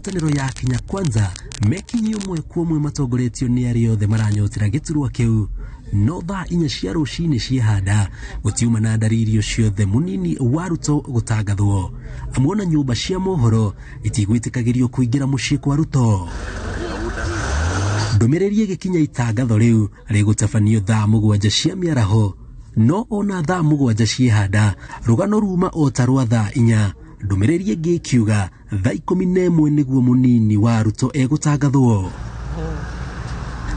Ngwatanĩro ya Kenya Kwanza mekinyie ũmwe kwa ũmwe matongoretio nĩ arĩa othe maranyotera gĩturwa kĩu. No thaa 4 cia rũcinĩ ciehanda gũtiuma na ndariri ciothe munini wa Ruto gũtangathwo. Amuona nyũmba cia mohoro itigwĩtĩkagĩrio kũingĩra mũciĩ kwa Ruto. Ndũmĩrĩri ĩgĩkinya itangatho rĩu rĩgũtabanio thaa 7 cia mĩaraho, no ona thaa 7 ciehanda rũgano ruma o ta rwa thaa 4. Ndũmĩrĩri ĩngĩ ĩkiuga thaa 11 nĩguo munini wa Ruto egũtangathwo.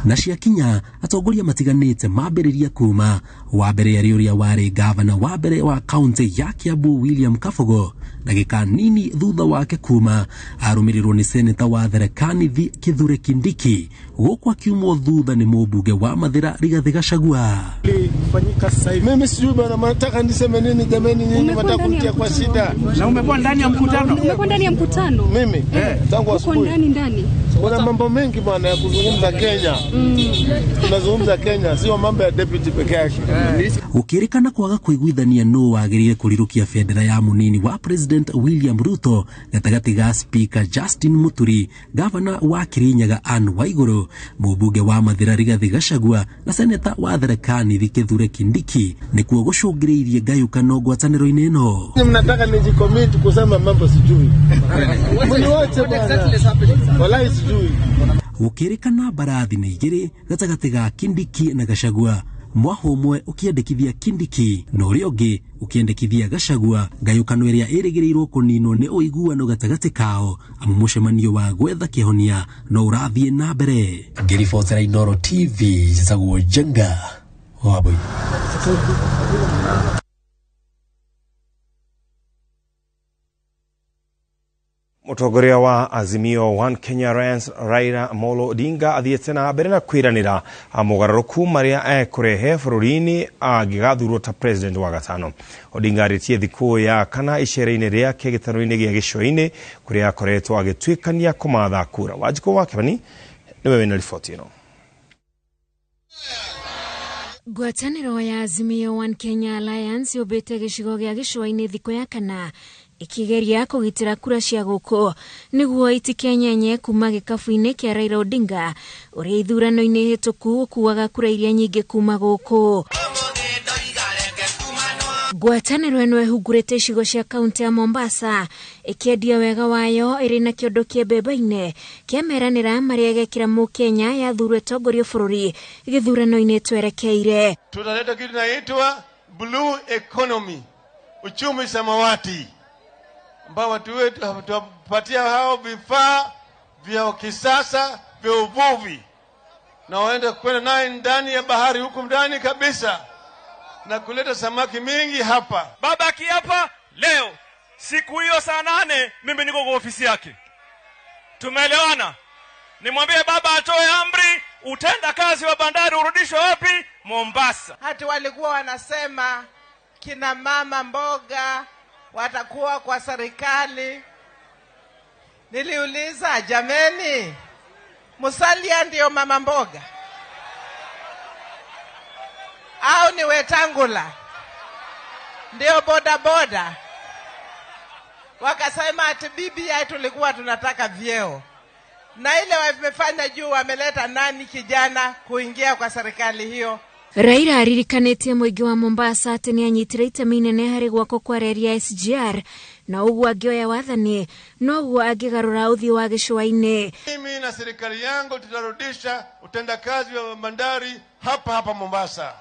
Na ciakinya atongoria matiganĩte mambĩrĩria kuma wa mbere arĩ ũrĩa warĩ gavana wa mbere wa kaunti ya Kiambu William Kabogo, ndagĩka nini thutha wake kuma arũmĩrĩrwo nĩ seneta wa Tharaka Nithi Kithure Kindiki, gũkũ akiumwo thutha nĩ mũmbunge wa Mathĩra Rigathĩ Gachagua. Fanyika sasa hivi. Mimi sijui bwana, nataka niseme nini jamani, nyinyi mtakutia kwa shida. Na umekuwa ndani ya mkutano? Umekuwa ndani ya mkutano? Mimi tangu asubuhi. Uko ndani ndani. Kuna mambo mengi bwana ya kuzungumza Kenya. Tunazungumza Kenya, sio mambo ya deputy peke yake. Gũkĩrĩkana kwaga kũiguithania nũ wagĩrĩire kũrirũkia bendera ya munini wa President William Ruto gatagatĩ ga Speaker Justin Muturi, Gavana wa Kirinyaga Anne Waiguru, mũmbunge wa Mathĩra Rigathĩ Gachagua na seneta wa Tharaka Nithi Kithure Kindiki nĩkuo gũcũngĩrĩirie ngayũkano ngwatanĩro-inĩ ĩno. Mnataka nijicommit kusema mambo sijui. Mniwache bwana. Wallahi sijui. Gũkĩrĩkana mbarathi nĩ igĩrĩ gatagatĩ ga Kindiki na Gachagua, mwaho ũmwe ũkĩendekithia Kindiki na ũrĩa ũngĩ ũkĩendekithia Gachagua, ngayũkano ĩrĩa ĩrĩgĩrĩirwo kũninwo nĩ ũiguano gatagatĩ kao, amu mũcemanio wa gwetha kĩhonia no ũrathiĩ na mbere. Ngĩribotera Inooro TV, njĩtagwo Njenga Wambui. Mũtongoria wa Azimio One Kenya Alliance Raila Amolo Odinga athiĩte na mbere na kwĩranĩra mogarũrũku marĩa ekũrehe bũrũri-inĩ angĩgathurwo ta president wa gatano. Odinga arĩtie thikũ ya kana icera-inĩ rĩake gĩtarũ-inĩ gĩa Gĩcũa-inĩ kũrĩa akoretwo agĩtuĩkania kũmatha kura. Wanjikũ wa Kĩmani nĩwe wĩna riboti ĩno. Ngwatanĩro ya Azimio One Kenya Alliance yũmbĩte gĩcigo gĩa Gĩcũa-inĩ thikũ ya kana ikigeria kũgitĩra kura cia gũkũ nĩguo itikenyenye kuma gĩkabu-inĩ kĩa Raila Odinga ũrĩa ithurano-inĩ hĩtũku ũkuaga kura iria nyingĩ kuma gũkũ. Ngwatanĩro ĩno ĩhungurĩte icigo cia kaunti ya Mombasa ĩkĩendia wega wayo ĩrĩ na kĩondo kĩa mbembe-inĩ kĩa meranĩra marĩa ĩgekĩra mũkenya yathurwo ĩtongorio bũrũri gĩthurano-inĩ twerekeire. Tutaleta kitu inaitwa blue economy, uchumi samawati, ambao watu wetu tuwapatia hao vifaa vya kisasa vya uvuvi na waende kwenda naye ndani ya bahari huku ndani kabisa na kuleta samaki mingi hapa. Baba akiapa leo siku hiyo saa 8 mimi niko kwa ofisi yake. Tumeelewana? Nimwambie baba atoe amri utenda kazi wa bandari urudishwe wapi? Mombasa. Hata walikuwa wanasema kina mama mboga watakuwa kwa serikali. Niliuliza, jameni, Musalia ndio mama mboga au ni Wetangula ndio boda boda? Wakasema ati BBI tulikuwa tunataka vyeo, na ile wamefanya juu wameleta nani kijana kuingia kwa serikali hiyo. Raila aririkanĩtie mũingĩ wa Mombasa atĩ nĩanyitire itemi inene harĩ gwakwo kwa reri ya SGR na ũguo angĩoya wathani noguo angĩgarũra ũthiũ wa gĩcũa-inĩ. Mimi na serikali yangu tutarudisha utendakazi wa bandari hapa hapa Mombasa.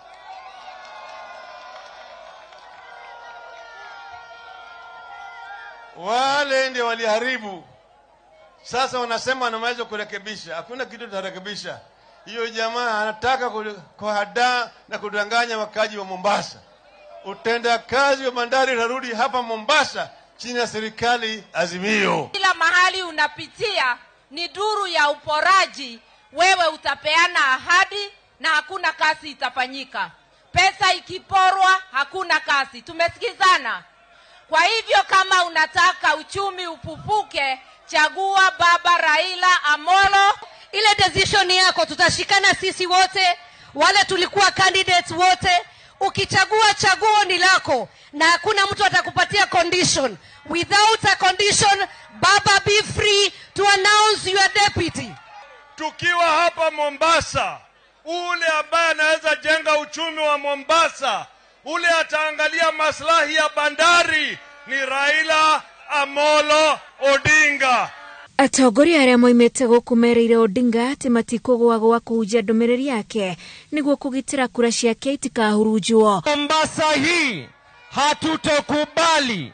Wale ndio waliharibu, sasa wanasema wanaweza kurekebisha. Hakuna kitu tutarekebisha. Hiyo jamaa anataka kuhadaa na kudanganya wakaji wa Mombasa. Utendakazi wa bandari utarudi hapa Mombasa chini ya serikali Azimio. Kila mahali unapitia ni duru ya uporaji. Wewe utapeana ahadi na hakuna kazi itafanyika. Pesa ikiporwa hakuna kazi. Tumesikizana? Kwa hivyo kama unataka uchumi upupuke, chagua baba Raila Amolo. Ile decision yako tutashikana sisi wote, wale tulikuwa candidates wote. Ukichagua chaguo ni lako na hakuna mtu atakupatia condition. Without a condition, baba be free to announce. Tukiwa hapa Mombasa, ule ambaye anaweza jenga uchumi wa Mombasa, ule ataangalia maslahi ya bandari ni Raila Amolo Odinga. Atongoria arĩa moimĩte gũkũ merĩire Odinga atĩ matikũgũagũa kũhunjia ndũmĩrĩri yake nĩguo kũgitĩra kura ciake itikahurunjwo. Mombasa hii hatutokubali,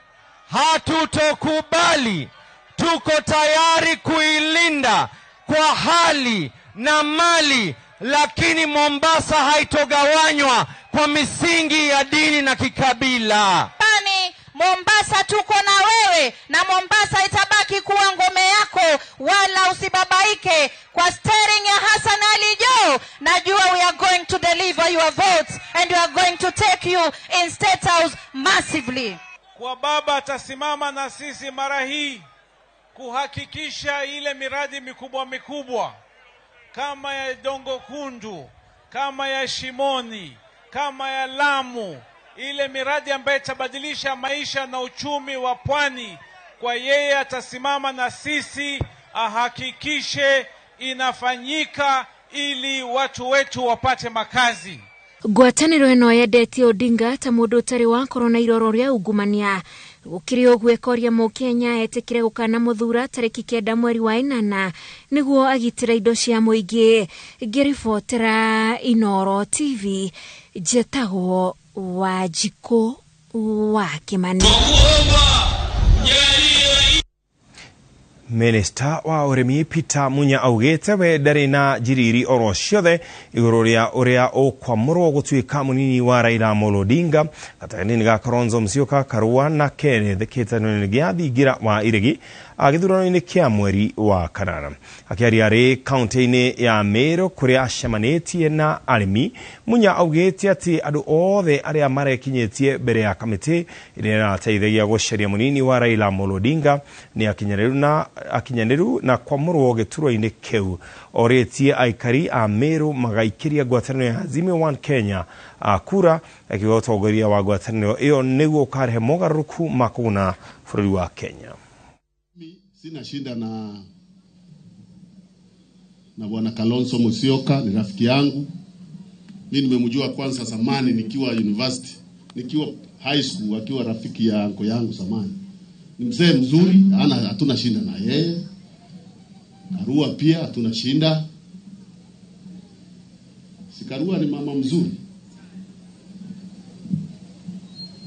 hatutokubali. Tuko tayari kuilinda kwa hali na mali, lakini Mombasa haitogawanywa kwa misingi ya dini na kikabila. Pani, Mombasa tuko na wewe na Mombasa itabaki kuwa ngome yako, wala usibabaike. Kwa steering ya Hassan Ali Joho, najua we are going to deliver your votes and we are going to take you in State House massively. Kwa baba atasimama na sisi mara hii kuhakikisha ile miradi mikubwa mikubwa kama ya Dongo Kundu, kama ya Shimoni, kama ya Lamu, ile miradi ambayo itabadilisha maisha na uchumi wa pwani. Kwa yeye atasimama na sisi ahakikishe inafanyika ili watu wetu wapate makazi. Ngwatanĩro ĩno yendetie Odinga ta mũndũ ũtarĩ wakorwo na iroro rĩa ungumania. Gũkĩrĩ ũguo ĩkoria mũkenya etĩkĩre gũkana mũthura tarĩki 9 mweri wa 8 nĩguo agitĩre indo cia mũingĩ. Ngĩribotera Inooro TV, njetagwo Wanjikũ wa Kĩmani. Minister wa ũrĩmi Peter Munya augĩte we ndarĩ na njiriri oro ciothe igũrũ rĩa ũrĩa ũkwamũrwo gũtuĩka mũnini wa Raila Amolo Odinga gatagatĩ-inĩ ga Kalonzo Musyoka, Karua na Kenneth kĩhĩtahĩtano-inĩ gĩa thingira wa iregi gĩthurano-inĩ kĩa mweri wa kanana. Akĩaria arĩ kaunti-inĩ ya Meru kũrĩa acemanĩtie na arĩmi, Munya augĩte atĩ andũ othe arĩa marekinyĩtie mbere ya kamĩtĩ ĩrĩa ĩrateithagia gũcaria mũnini wa Raila Amolo Odinga nĩ akinyanĩru na kwamũrwo gĩturwa-inĩ kĩu. Orĩtie aikari a Meru magaikĩria ngwatanĩro ya Azimio One Kenya kura, akiuga ũtongoria wa ngwatanĩro ĩyo nĩguo ũkarehe mogarũrũku ma kũguna bũrũri wa Kenya. Sina shinda na Bwana Kalonzo Musyoka, ni rafiki yangu. Mimi nimemjua kwanza zamani nikiwa university, nikiwa high school, akiwa rafiki ya anko yangu zamani. Ni mzee mzuri, hatuna shinda na yeye. Karua pia hatuna shinda. Si Karua ni mama mzuri.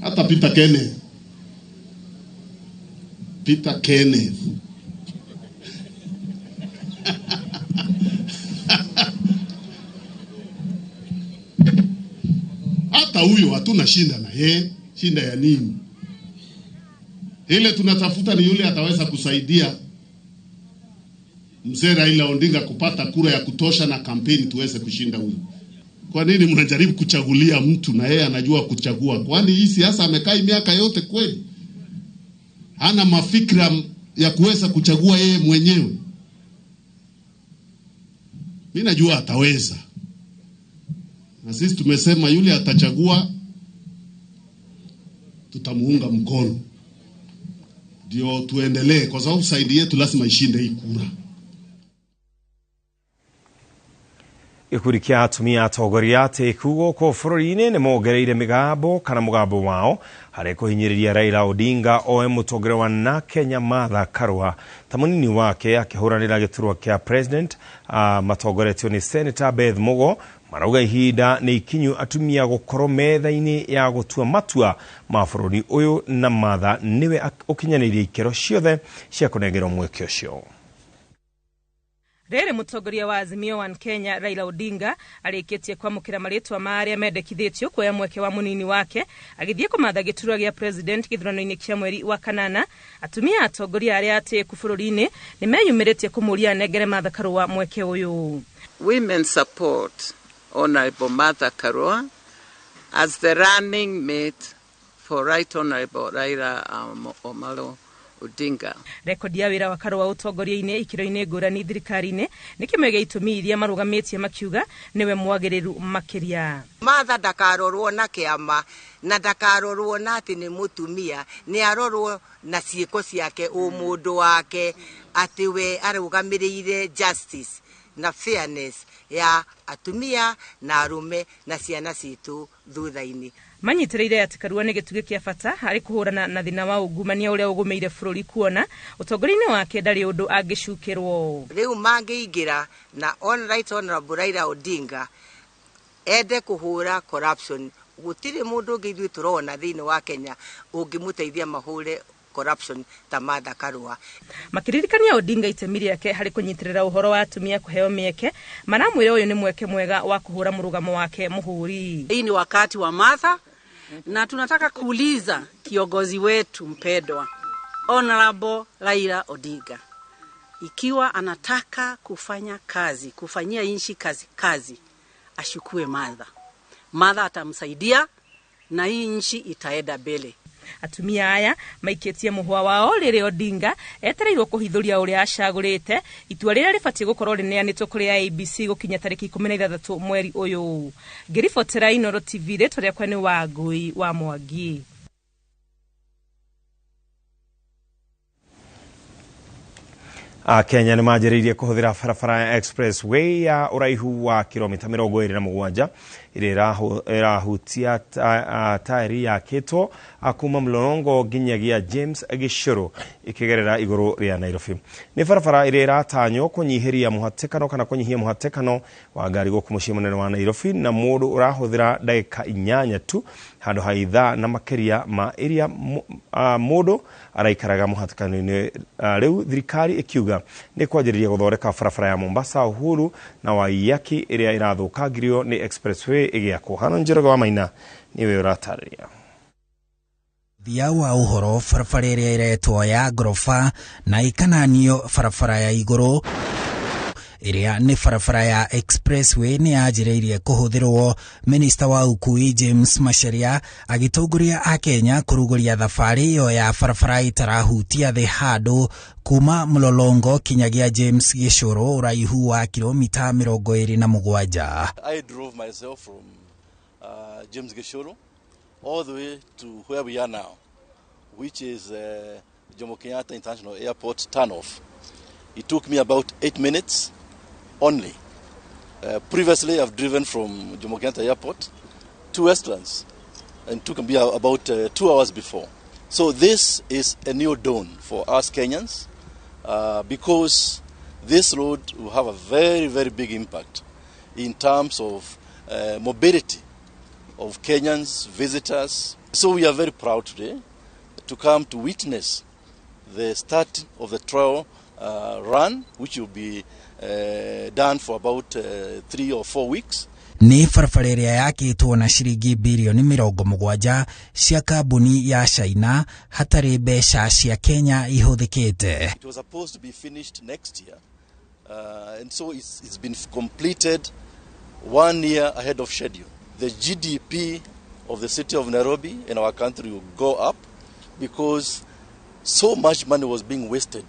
Hata Peter Kenneth. Peter Kenneth. Hata huyo hatuna shinda na yeye, shinda ya nini? Ile tunatafuta ni yule ataweza kusaidia mzee Raila Odinga kupata kura ya kutosha na kampeni tuweze kushinda huyu. Kwa nini mnajaribu kuchagulia mtu na yeye anajua kuchagua? Kwani hii siasa amekaa miaka yote kweli? Hana mafikra ya kuweza kuchagua yeye mwenyewe. Mimi najua ataweza. Na sisi tumesema yule atachagua tutamuunga mkono. Ndio tuendelee, kwa sababu saidi yetu lazima ishinde hii kura. Gĩkundi kĩa atumia atongoria atĩku gũkũ bũrũri-inĩ nĩ mongereire mĩgambo kana mũgambo wao harĩ kũhinyĩrĩria Raila Odinga oe mũtongoria wa na Kenya Martha Karua ta mũnini wake akĩhũranĩra gĩturwa kĩa president. Matongoretio nĩ Senator Beth Mugo marauga ihinda nĩ ikinyu atumia gũkorwo metha-inĩ ya gũtua matua ma bũrũri ũyũ na Martha nĩwe ũkinyanĩirie ikĩro ciothe cia kũnengerwo mweke ũcio. Rĩrĩ mũtongoria wa Azimio One Kenya Raila Odinga arĩkĩtie kwamũkĩra marĩtwa ma arĩa mendekithĩtio kuoya mweke wa mũnini wake agĩthiĩ kũmatha gĩturwa gĩa president gĩthurano-inĩ kĩa mweri wa kanana. Atumia atongoria arĩa atĩĩku bũrũri-inĩ nĩ meyumĩrĩtie kũmũria anengere Martha Karua mweke ũyũ. Women support Honorable Martha Karua as the running mate for Right Honorable Raila Amolo Odinga. Rekodi ya wĩra wa Karua ũtongoria-inĩ ikĩro-inĩ ngũrani thirikari-inĩ nĩ kĩmwe gĩa itũmi iria marũgamĩtie makiuga nĩwe mwagĩrĩru makĩria. Martha ndakarorwo na kĩama na ndakarorwo na atĩ nĩ mũtumia, nĩ arorwo na ciĩko ciake, ũmũndũ wake, atĩ we arũgamĩrĩire justice na fairness ya atumia na arume na ciana citũ thutha-inĩ. Manyitĩrĩire atĩ Karua nĩ gĩtugĩ kĩa bata harĩ kũhũrana na thĩna wa ungumania ũrĩa ũgũmĩire bũrũri, kuona ũtongoria-inĩ wake ndarĩ ũndũ angĩcukĩrwo. Rĩu mangĩingĩra na on Right Honorable Raila Odinga ende kũhũra corruption, gũtirĩ mũndũ ũngĩ ithuĩ tũrona thĩinĩ wa Kenya ũngĩmũteithia mahũre corruption ta Martha Karua. Makĩririkania Odinga itemi rĩake harĩ kũnyitĩrĩra ũhoro wa atumia kũheo mĩeke, maramwĩra ũyũ nĩ mweke mwega wa kũhũra mũrũgamo wake mũhũri. Hii ni wakati wa Martha, na tunataka kuuliza kiongozi wetu mpendwa Honorable Raila Odinga ikiwa anataka kufanya kazi, kufanyia nchi kazi, ashukue Martha. Martha atamsaidia na hii nchi itaenda mbele. Atumia aya maikĩtie mũhwa wao rĩrĩa Odinga etereirwo kũhithũria ũrĩa acagũrĩte itua rĩrĩa rĩbatiĩ gũkorwo rĩneanĩtwo kũrĩ IEBC gũkinya tarĩki 16 mweri ũyũ. Ngĩribotera Inooro TV, rĩtwa rĩakwa nĩ Wangui wa Mwangi. Akenya nĩ manjĩrĩirie kũhũthĩra barabara ya expressway ya ũraihu wa kilomita 27 ĩrĩa ĩrahutia taĩri yakĩtwo kuma Mlolongo nginyagia James Gishuru ĩkĩgerera igũrũ rĩa Nairobi. Nĩ barabara ĩrĩa ĩratanywo kũnyihĩria mũhatĩkano kana kũnyihia mũhatĩkano wa ngari gũkũ mũciĩ mũnene wa Nairobi, na mũndũ ũrahũthĩra ndagĩka 8 tu handũ ha ithaa na makĩria ma ĩrĩa mũndũ araikaraga mũhatĩkano-inĩ. Rĩu thirikari ĩkiuga nĩ kwanjĩrĩria gũthondeka barabara ya Mombasa Uhuru na Waiyaki ĩrĩa ĩrathũkangirio nĩ expressway ĩgĩakwo. Hano Njoroge wa Maina nĩwe ũratarĩria. Thia wa ũhoro barabara ĩrĩa ĩretwo ya ngoroba na ĩkananio barabara ya igũrũ ĩrĩa nĩ barabara ya expressway nĩ yanjĩrĩirie kũhũthĩrwo. Minista wa ũkui James Macharia agĩtongoria Akenya kũrugũria thabarĩ ĩyo ya barabara ĩtarahutia thĩ handũ kuma Mlolongo kinyagia James Gishuru ũraihu wa kilomita 27. I drove myself from James Gishuru all the way to where we are now, which is Jomo Kenyatta International Airport turnoff. It took me about 8 minutes only. Previously, I've driven from Jomo Kenyatta Airport to Westlands and took me about 2 hours before. So this is a new dawn for us Kenyans because this road will have a very, very big impact in terms of mobility of Kenyans, visitors. So we are very proud today to come to witness the start of the trial run, which will be done for about 3 or 4 weeks. Nĩ barabara ĩrĩa yakĩtwo na ciringi birioni 70 cia kambuni ya China hatarĩ mbeca cia Kenya ihũthĩkĩte. It was supposed to be finished next year, and so it's been completed 1 year ahead of schedule. The GDP of the city of Nairobi and our country will go up because so much money was being wasted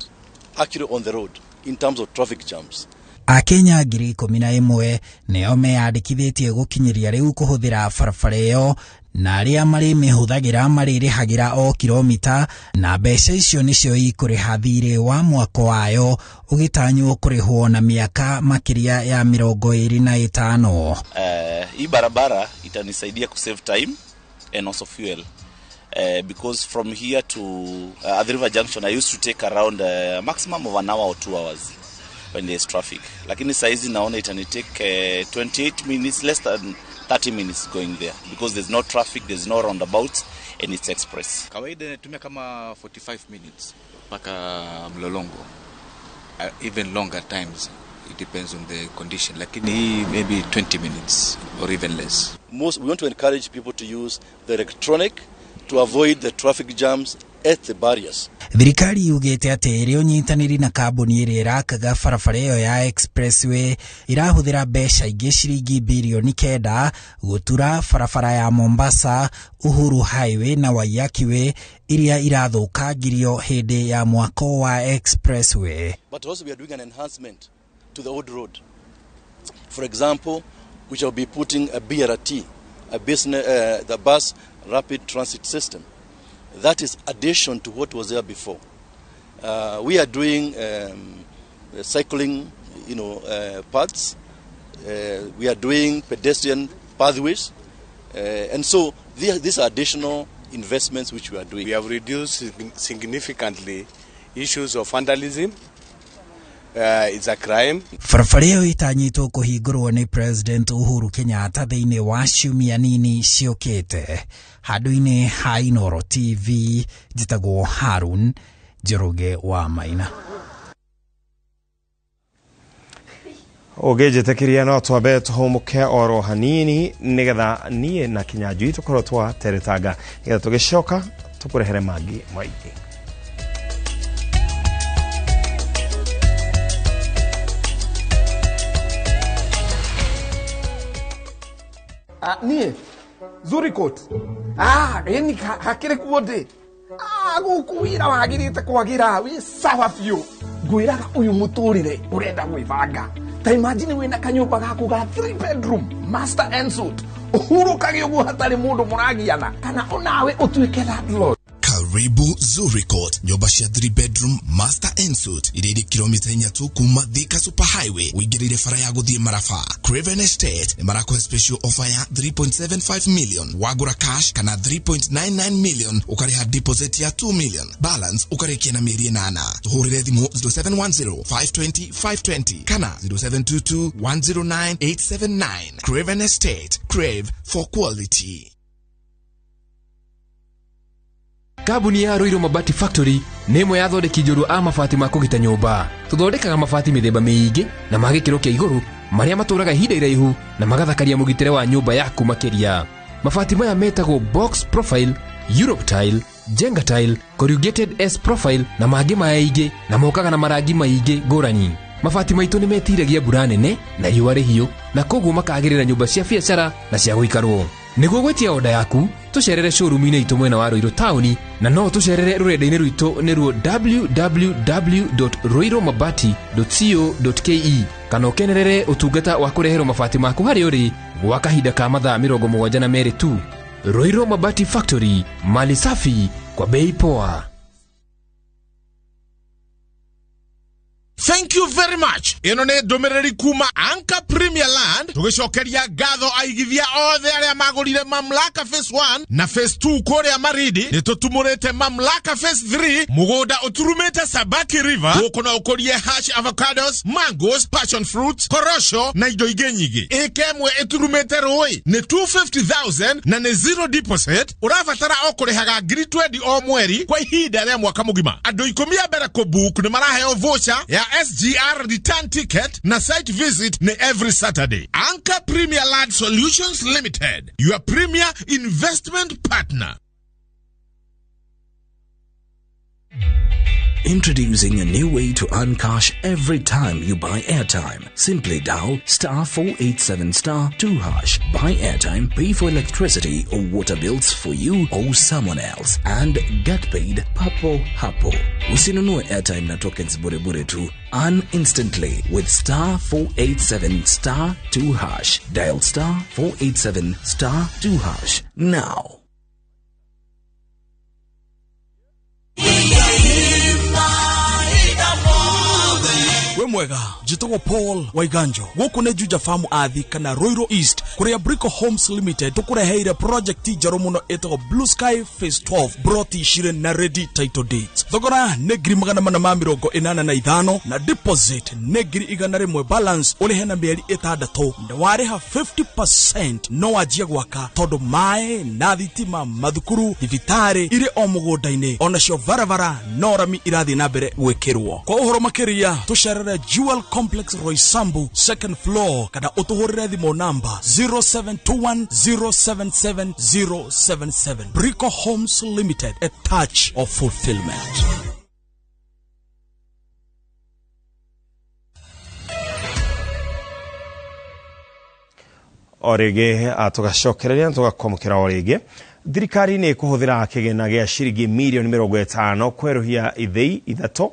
actually on the road in terms of traffic jams. Akenya 11,000 nĩo meyandĩkithĩtie gũkinyĩria rĩu kũhũthĩra barabara ĩyo, na arĩa marĩmĩhũthagĩra marĩrĩhagĩra o kilomita, na mbeca icio nĩcio ikũrĩha thirĩ wa mwako wayo ũgĩtanywo kũrĩhwo na mĩaka makĩria ya 25. Hii barabara itanisaidia kusave time and also fuel. Because from here to Athi River Junction I used to take around a maximum of an hour or 2 hours when there's traffic. Lakini saizi naona itani take 28 minutes, less than 30 minutes going there because there's no traffic, there's no roundabouts and it's express. Kawaida natumia kama 45 minutes mpaka Mlolongo. Even longer times, it depends on the condition. Lakini hii maybe 20 minutes or even less. We want to encourage people to use the electronic to avoid the traffic jams at the barriers. Thirikari yugĩte atĩ ĩrĩ ũnyitanĩri na kambuni ĩrĩa ĩrakaga barabara ĩyo ya expressway ĩrahũthĩra mbeca ingĩ ciringi birioni 9 gũtura barabara ya Mombasa Uhuru Highway na Waiyaki Way iria irathũkangirio hĩndĩ ya mwako wa expressway. But also we are doing an enhancement to the old road. For example, we shall be putting a BRT, the bus rapid transit system. That is addition to what was there before. We are doing cycling paths. We are doing pedestrian pathways. And so these are additional investments which we are doing. We have reduced significantly issues of vandalism. It's a crime. Barabara ĩyo ĩtanyĩtwo kũhingũrwo nĩ President Uhuru Kenyatta thĩinĩ wa ciumia nini ciũkĩte. Handũ-inĩ ha Inooro TV, njĩtagwo Harun Njoroge wa Maina. Ũngĩnjĩtĩkĩria no twambe tũhũmũke oro hanini nĩgetha niĩ na Kinyanjui tũkorwo twateretanga nĩgetha tũgĩcoka tũkũrehere mangĩ maingĩ. Niĩ Zurikot yani hakĩrĩ kuo ndĩ gũkũ wĩra wagĩrĩte kwagĩra wĩ sawa biũ. Ngwĩraga ũyũ mũtũrĩre ũrenda gwĩbanga. Ta imagine wĩna kanyũmba gaku ga 3 bedroom master en suite ũhurũkage ũguo hatarĩ mũndũ mũragiana kana onawe ũtuĩke landlord. Karibu Zurikot, nyũmba cia 3 bedroom master en suite iria irĩ kilomita 3 tu kuma Thika Super Highway ũingĩrĩire bara ya gũthiĩ Maraba. Craven Estate nĩ marakũhe special offer ya 3.75 million wagũra cash kana 3.99 million ũkarĩha deposit ya 2 million balance ũkarĩkia na mĩeri 8. Tũhũrĩre thimũ 0710 520 520 kana 0722 109 879. Craven Estate, crave for quality. Kambuni ya Ruiru Mabati Factory nĩ ĩmwe ya athondeki njorua a mabati ma kũgita nyũmba. Tũthondekaga mabati mĩthemba mĩingĩ na ma gĩkĩro kĩa igũrũ marĩa matũraga ihinda iraihu na magathakaria mũgitĩre wa nyũmba yaku makĩria. Mabati maya metagwo box profile, Europe tile, Jenga tile, corrugated S profile na mangĩ maingĩ na mokaga na marangi maingĩ ngũrani. Mabati maitũ nĩ metiragia mbura nene na riũa rĩhiũ na koguo makagĩrĩra nyũmba cia biacara na cia gũikarwo. Nĩguo gwĩtia oda yaku tũcerere showroom-inĩ itũ mwena wa Ruiru taũni na no tũcerere rũrenda-inĩ rwitũ nĩruo www.ruirumabati.co.ke kana ũkenerere ũtungata wa kũreherwo mabati maku harĩa ũrĩ gwa kahinda ka mathaa 72 tu. Ruiru Mabati Factory, mali safi kwa bei poa. Thank you very much. Ĩno nĩ ndũmĩrĩri kuma Anchor Premier Land tũgĩcokeria ngatho aigithia othe arĩa magũrire Mamlaka Phase 1 na Phase 2 kũrĩa Maridi. Nĩ tũtumũrĩte Mamlaka Phase 3 mũgũnda ũturumĩte Sabaki River. Gũkũ no ũkũrie hash avocados, mangoes, passion fruit, korosho na indo ingĩ nyingĩ. Ĩka ĩmwe ĩturumĩte rũĩ nĩ 250,000 na nĩ zero deposit. Ũrabatara o kũrĩhaga 20,000 o mweri kwa ihinda rĩa mwaka mũgima. Andũ 10 a mbere kũbook nĩ maraheo voucher ya SGR return ticket na site visit ni every Saturday. Anchor Premier Land Solutions Limited, your premier investment partner. Introducing a new way to earn cash every time you buy airtime. Simply dial *487*2#. Buy airtime, pay for electricity or water bills for you or someone else, and get paid papo hapo. Usinunue airtime na tokens bure bure tu. Earn instantly with *487*2#. Dial *487*2# now. We mwega njĩtagwo Paul Waiganjo. Gũkũ nĩ Juja Farm Athi kana Ruiru East kũrĩa Brico Homes Limited tũkũreheire project njerũ mũno ĩtagwo Blue Sky Phase 12 broti cirĩ na ready title deeds. Thogora nĩ 485 na deposit nĩ 100,000, balance ũrĩhe na mĩeri 6 na warĩha 50% no wanjie gwaka tondũ maĩ na thitima, mathukuru, thibitarĩ irĩ o mũgũnda-inĩ, onacio barabara no rami irathiĩ na mbere gwĩkĩrwo. Kwa ũhoro makĩria tũcerere Jewel Complex Roysambu second floor kana ũtũhũrĩre thimũ namba 0721077077. Brico Homes Limited, a touch of fulfillment. O rĩngĩ tũgacokereria tũgakwamũkĩra o rĩngĩ. Thirikari nĩ ĩkũhũthĩra kĩgĩna gĩa ciringi mirioni 50 kwerũhia ithĩi 3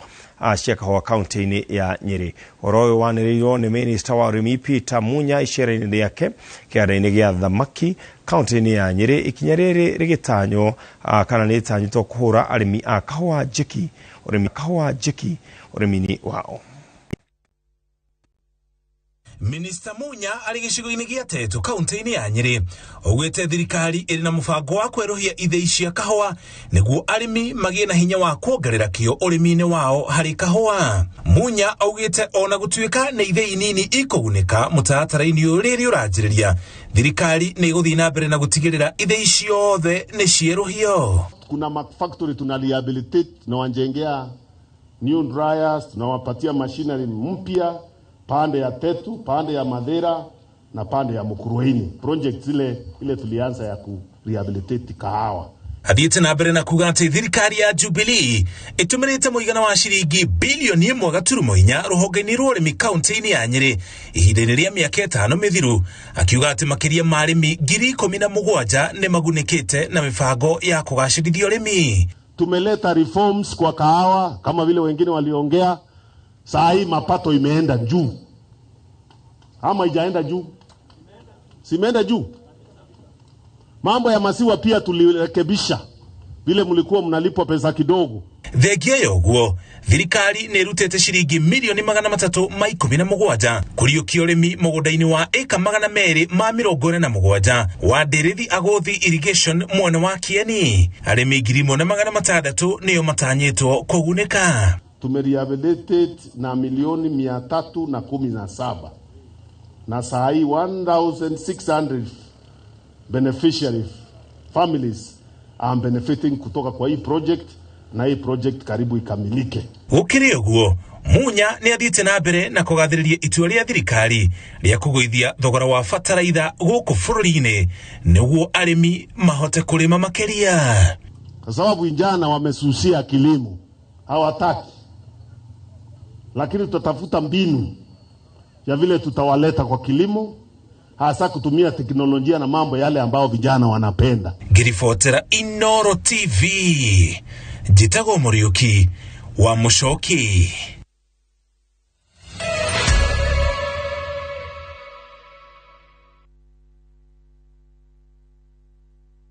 cia kahũa kaunti-inĩ ya Nyĩrĩ. Ũhoro ũyũ wanĩrĩirwo nĩ minista wa ũrĩmi Peter Munya icera-inĩ rĩake kĩanda-inĩ gĩa thamaki kaunti-inĩ ya Nyĩrĩ. Ikinya rĩrĩ rĩgĩtanywo kana nĩ rĩtanyĩtwo kũhũra arĩmi a kahũa njeki ũrĩmi-inĩ wao. Minista Munya arĩ gĩcigo-inĩ gĩa Tetu kaunti-inĩ ya Nyĩrĩ augĩte thirikari ĩrĩ na mũbango wa kwerũhia ithĩi cia kahũa nĩguo arĩmi magĩe na hinya wa kuongerera kĩo ũrĩmi-inĩ wao harĩ kahũa. Munya augĩte ona gũtuĩka nĩ ithĩi nini ikũgunĩka mũtaratara-inĩ ũyũ rĩrĩ ũranjĩrĩria, thirikari nĩ ĩgũthiĩ na mbere na gũtigĩrĩra ithĩi ciothe nĩ cierũhio. Kuna mafactory tuna rehabilitate, tunawajengea new dryers, tunawapatia machinery mpya pande ya Tetu, pande ya Madhera na pande ya Mukurweini. Project zile ile tulianza ya ku rehabilitate kahawa. Athiĩte na mbere na kuga atĩ thirikari ya Jubilee ĩtũmĩrĩte mũigana wa ciringi bilioni 1.4 rũhonge-inĩ rwa ũrĩmi kaunti-inĩ ya Nyĩrĩ ihinda-inĩ rĩa mĩaka 5 mĩthiru, akiuga atĩ makĩria ma arĩmi 17,000 nĩ magunĩkĩte na mĩbango ya kũgacĩrithia ũrĩmi. Tumeleta reforms kwa kahawa kama vile wengine waliongea. Saa hii mapato imeenda juu ama ijaenda juu? Simeenda juu. Mambo ya masiwa pia tulirekebisha, vile mlikuwa mnalipwa pesa kidogo. Thengia ya ũguo, thirikari nĩ ĩrutĩte ciringi milioni 317 kũriũkia ũrĩmi mũgũnda-inĩ wa ĩka 247 wa Ndĩrĩthi Agũthi Irrigation mwena wa Kieni. Arĩmi 1,600 nĩo matanyĩtwo kũgunĩka. Tumerehabilitate na milioni 317 na saa hii 1600 beneficiary families are benefiting kutoka kwa hii project, na hii project karibu ikamilike. Gũkĩrĩ ũguo, Munya nĩ athiĩte na mbere na kũgathĩrĩria itua rĩa thirikari rĩa kũgũithia thogora wa bataraitha gũkũ bũrũri-inĩ nĩguo arĩmi mahote kũrĩma makĩria. Kwa sababu vijana wamesusia kilimo, hawataki, lakini tutatafuta mbinu ya vile tutawaleta kwa kilimo, hasa kutumia teknolojia na mambo yale ambao vijana wanapenda. Ngiribotera Inoro TV, njĩtagwo Mũriũki wa Mũcoki.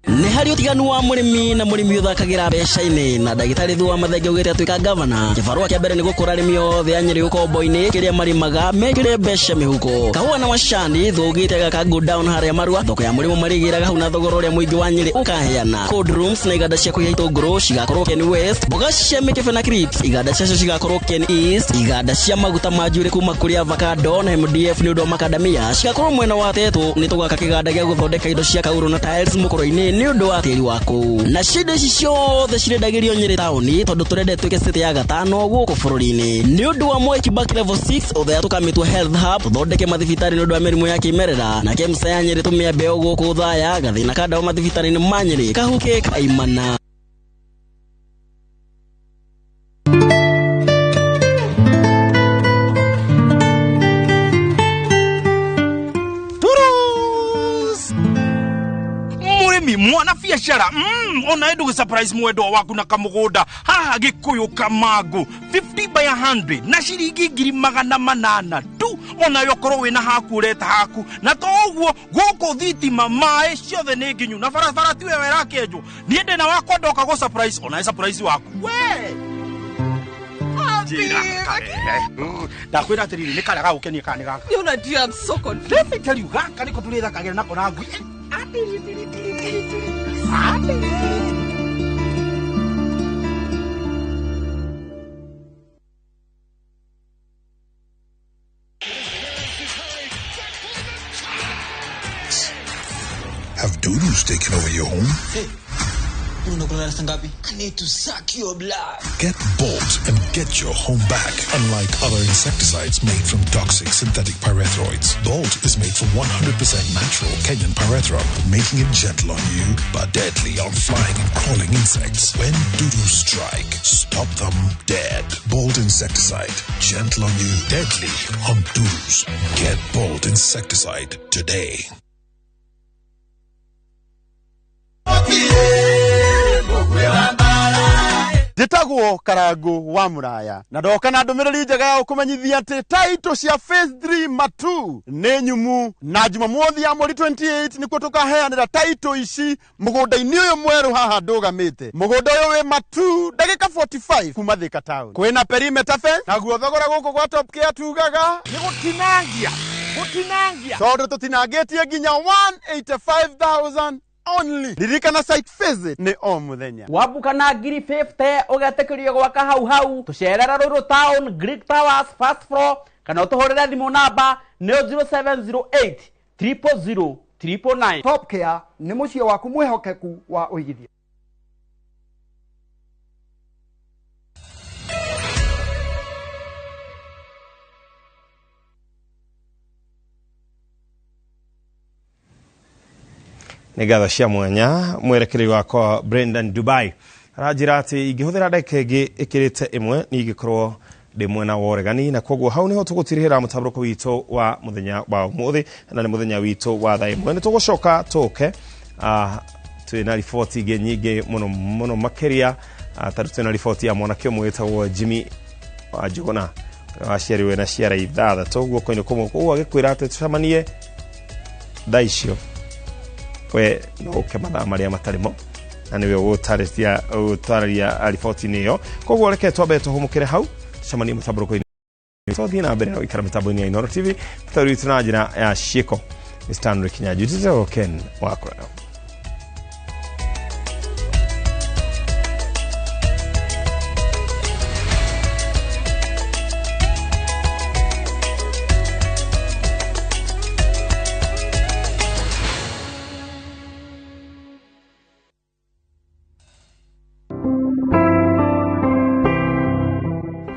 Nĩ harĩ ũtiganu wa mũrĩmi na mũrĩmi ũthakagĩra mbeca-inĩ, na ndagĩtarĩ Thuo wa Mathenge augĩte atuĩka gavana. Kĩbarũa kĩa mbere nĩ gũkũra arĩmi othe a Nyĩrĩ ũkombo-inĩ kĩrĩa marĩmaga mekĩre mbeca mĩhuko. Kahũa na macani Thuo augĩte agaka go down harĩa Marua, thoko ya mũrĩmo marĩgĩraga hau na thogora ũrĩa mũingĩ wa Nyĩrĩ ũkaheana. Cold rooms na iganda cia kũiga itũngũrũ cigakorwo Ken West, mboga cia mĩkebe na crisps iganda ciacio cigakorwo Ken East, iganda cia maguta ma njuĩrĩ kuma kũrĩ avocado na MDF nĩ ũndũ wa makadamia cigakorwo mwena wa Tetu. Nĩ tũgaka kĩganda gĩa gũthondeka indo cia kaurũ na tiles mũkũrũ-inĩ nĩ ũndũ wa tĩri wa kũu. Na cindo ici ciothe cirendagĩrio Nyĩrĩ taũni tondũ tũrenda ĩtuĩke city ya gatano gũkũ bũrũri-inĩ. Nĩ ũndũ wa Mwai Kibaki level 6 ũthea tũkamĩtua health hub, tũthondeke mathibitarĩ nĩ ũndũ wa mĩrimũ ya kĩmerera, na KEMSA ya Nyĩrĩ tũmĩambe o gũkũ Othaya, gathĩna ka ndawa mathibitarĩ-inĩ ma Nyĩrĩ kahuke kaimana. Mwana biacara ona ĩndũ surprise mwendwa waku na kamũgũnda haha Gĩkũyũ Kamangu 50 by 100 na ciringi 800 tu, ona yokorwo wĩna haku ũreta haku na to ũguo gũkũ thitima maĩ ciothe nĩ nginyu na barabara tiwe wĩrakĩenjwo. Niĩ ndĩna wakwa ndoka gũ surprise ona surprise waku we ndakwĩra atĩrĩrĩ nĩ karĩa gagũkenia kana nĩ gaka. You know, dear, I'm so confused. Let me tell you, gaka nĩko tũrĩthakagĩra nako na ngui. Have doodles taken over your home? Hey, I need to suck your blood. Get Bolt and get your home back. Unlike other insecticides made from toxic synthetic pyrethroids, Bolt is made from 100% natural Kenyan pyrethrum, making it gentle on you but deadly on flying and crawling insects. When doodles strike, stop them dead. Bolt insecticide, gentle on you, deadly on doodles. Get Bolt insecticide today. Njĩtagwo Karangu wa Mũraya na ndoka na ndũmĩrĩri njega ya gũkũmenyithia atĩ taitũ cia Phase 3 Matu nĩ nyumu, na Jumamothi ya mweri 28 nĩkuo tũkaheanĩra taitũ ici mũgũnda-inĩ ũyũ mwerũ haha ndũgamĩte. Mũgũnda ũyũ wĩ Matu ndagĩka 45 kuma Thika town. Kwĩna perimeter fence, naguo thogora gũkũ gwa Top Care tugaga nĩ gũtinangia. Gũtinangia. Tondũ tũtinangĩtie nginya 185,000 only. Ririkana site visit nĩ o mũthenya. Wambuka na ngiri 50 ũgetĩkĩrio gwaka hau hau. Tũcerera Ruiru Town, Greek Towers, first floor, kana ũtũhũrĩre thimũ namba nĩyo 0708 000 999. Top Care nĩ mũciĩ waku mwĩhokeku wa ũigithia. Nĩ ngatho cia mwanya mwerekereri wakwa Brendan Dubai aranjĩra atĩ ingĩhũthĩra ndagĩka ĩngĩ ĩkĩrĩte ĩmwe nĩ ingĩkorwo ndĩ mwena wa ũregani, na koguo hau nĩho tũgũtirihĩra mũtambũrũko witũ wa mũthenya wa ũmũthĩ, na nĩ mũthenya witũ wa thaa ĩmwe. Nĩ tũgũcoka tũke twĩna riboti ingĩ nyingĩ mũno mũno makĩria, tondũ twĩna riboti ya mwanake ũmwe wĩtagwo Jimmy wa Njuguna waciarirwe na ciara ithathatũ guoko-inĩ kũmwe, koguo agĩkwĩra atĩ tũcemanie thaa icio we no ũke mathaa marĩa matarĩ mo, na nĩwe ũgũtarĩria riboti-inĩ ĩyo. Koguo reke twambe tũhũmũkĩre hau, tũcemanie mũtambũrũko-inĩ, tũthiĩ na mbere na gũikara mĩtambo-inĩ ya Inooro TV tũtarĩ witũ na njĩra ya ciĩko. Nĩ Stanley Kinyanjui, tũtagwo Ken Wakora.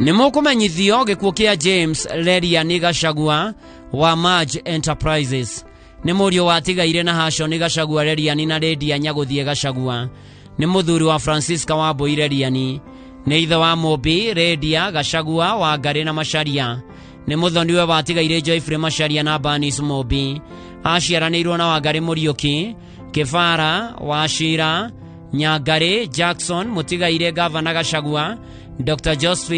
Nĩ mũkũmenyithio gĩkuũ kĩa James Lerian Gachagua wa Marge Enterprises. Nĩ mũriũ watigaire na Hashon Gachagua Lerian na Lydia Nyagũthiĩ Gachagua. Nĩ mũthuri wa Francisca Wambui Lerian. Nĩ ithe wa Mũmbi Lydia Gachagua wa Ngarĩ na Macharia. Nĩ mũthoniwe watigaire Joyfrey Macharia na Bernice Mũmbi. Aciaranĩirwo na Wangarĩ Mũriũki, Kĩbara, Wachira, Nyangarĩ, Jackson, mũtigaire Gavana Gachagua, Dr. Josephine